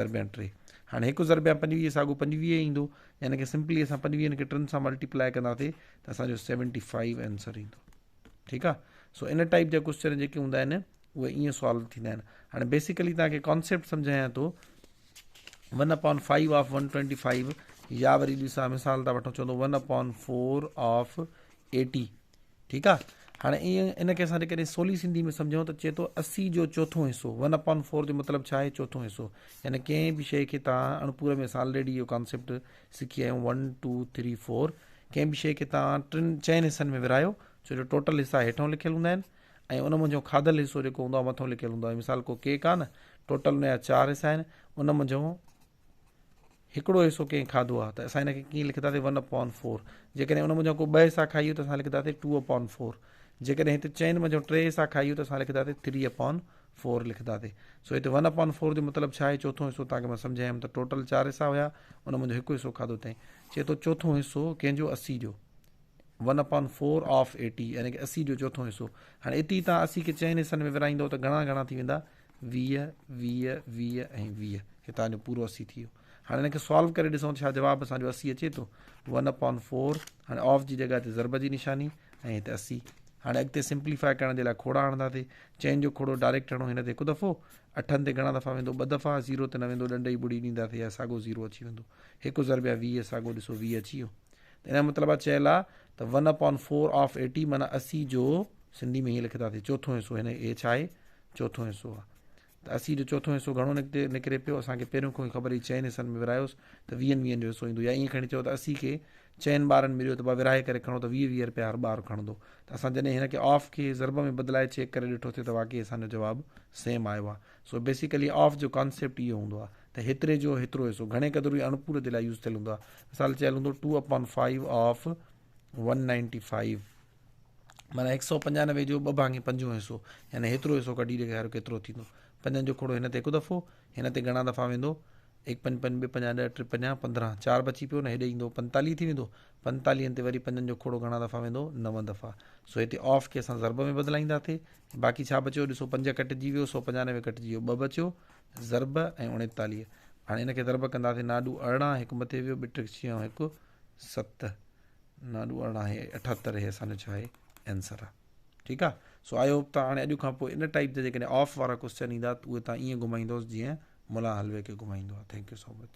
ضربيان ٽي. هاڻي هڪ ضربيان 25 ساڳو 25 ايندو، يعني ڪي سمپلي اسان پنجويهن کي ٽن سان ملٽيپلائي ڪنداسي ته اسان جو سيونٽي فائيو آنسر ايندو. ٺيڪ آ. سو ان ٽائيپ جا ڪوسچن جيڪي هوندا آهن اهي ائين سالو ٿيندا آهن. هاڻي بيسيڪلي توهان کي ڪانسيپٽ سمجهايان ٿو. 1 اپان 5 آف 125 يا وري ڏسان مثال ٿا وٺون چوندو 1 اپان 4 آف 80. ٺيڪ آ. هاڻي ائين ان کي اسان جيڪڏهن سولي سنڌي ۾ سمجهون ته چئي ٿو 80 جو چوٿون حصو. 1 اپان 4 جو مطلب ڇا آهي؟ چوٿون حصو. يعني ڪنهن به شيء کي توهان اڻپور ۾ اسان آلريڊي اهو ڪانسيپٽ سکي آيا آهيون 1 2 3 4 ڪنهن به شيء کي توهان ٽن چئن حصن ۾ ورهايو ڇو جو ٽوٽل حصا هيٺئون لکيل هوندا آهن ۽ ان منجهون کاڌل حصو جيڪو هوندو آهي مٿئون لکيل هوندو آهي. مثال ڪو ڪيڪ آهي نه ٽوٽل ان جا چار حصا آهن ان منجهون هڪڙو حصو ڪنهن کاڌو آهي ته اسان هن کي ڪيئن لکنداسين ون اپون فور. جيڪڏهن ان منجهان ڪو ٻه حصا کائي ويو ته اسان لکنداسين ٽو اپون فور. جيڪڏهن هتي چئن منجهان ٽي حصا کائي ويو ته اسان لکنداسين ٿري اپون فور لکنداسين. سو هتي ون اپون فور جو مطلب ڇا آهي؟ چوٿون حصو توهان کي مان سمجهايم ته ٽوٽل چار حصا هيا ان منجهان هڪ حصو کاڌو اٿائين. چئي ٿو چوٿون حصو ڪنهن جو؟ 80 جو. One upon four of eighty يعني ڪي 80 جو چوٿون حصو. هاڻي اتي ئي توهان 80 کي چئن حصن ۾ ورهائيندؤ ته گهڻا گهڻا ٿي ويندا؟ 20، 20، 20 ۽ 20. هي توهان جو پورو 80 ٿي ويو. هاڻي هن کي سالو ڪري ڏسون ته ڇا جواب اسان جو 80 اچي ٿو. ون اپون فور هاڻي آف جي جڳهه تي ضرب جي نشاني ۽ هتي 80. هاڻي اڳتي سمپليفائي ڪرڻ جي لاء کوڙا هڻنداسين. چئن جو کوڙو ڊائريڪٽ هڻو هن تي هڪ دفعو، اٺن تي گهڻا دفعا ويندو؟ ٻه دفعا، زيرو تي نه ويندو ڏنڊ ئي ٻڙي ڏينداسين يا ساڳو زيرو اچي ويندو. هڪ ضرب يا 20 ساڳو ڏسو 20 اچي ويو. ته ان جو مطلب آهي چيل آهي ته one upon four of eighty معنيٰ 80 جو سنڌي ۾ هيئن لکنداسين چوٿون حصو هن هي ڇا آهي؟ چوٿون حصو آهي. ته 80 جو چوٿون حصو گهڻو نڪتي نڪري پيو اسان کي پهريون کان ئي خبر هئي چئن حصن ۾ ورهايوس ته ويهن ويهن جو حصو ايندو يا ائين کڻي چئو ته 80 کي چئن ٻارن ۾ ڏيو ته ورهائي ڪري کڻو ته ويهه ويهه رپيا هر ٻار کڻندو ته اسان جڏهن هن کي آف کي ضرب ۾ بدلائي چيڪ ڪري ڏٺوسي ته واقعي اسان جو جواب سيم آيو آهي. سو بيسيڪلي آف جو ڪانسيپٽ اهو هوندو آهي ته هيتري جو هيترو حصو گهڻي قدر اهي اڻپور جي لاء يوز ٿيل هوندو آهي. مثال چيل هوندو two upon five of one ninety five معنيٰ هڪ سو پنجانوي جو ٻه ڀاڱي پنجون حصو يعني هيترو حصو ڪڍي ڏيکاريو ڪيترو ٿيندو. پنجن جو کوڙو هن تي هڪ دفعو هن تي گهڻا دفعا ويندو هڪ پنج پنج ٻه پنجا ڏهه ٽي پنجا پندرهن چار بچي پيو نه هيڏي ايندو پنتاليهه ٿي ويندو پنتاليهن تي وري پنجن جو کوڙو گهڻا دفعا ويندو نو دفعا. سو هتي آف کي اسان ضرب ۾ بدلائينداسي باقي ڇا بچيو ڏسو پنج ڪٽجي ويو سو پنجانوي ڪٽجي ويو ٻه بچيو ضرب ۽ 39 هاڻي ان کي ضرب ڪنداسين ناڏو 18 هڪ مٿي ويو ٻه ٽي ڇهه ۽ هڪ ست ناڏو 18 هي 78 هي اسان جو ڇا آهي آنسر آهي. ٺيڪ آهي. سو I hope ته هاڻي اڄ کان پوء ان ٽائيپ جا جيڪڏهن آف وارا ڪوسچن ايندا ته اهي تان ائين گهمائيندوس جيئن ملان حلوي کي گهمائيندو آهي. Thank you so much.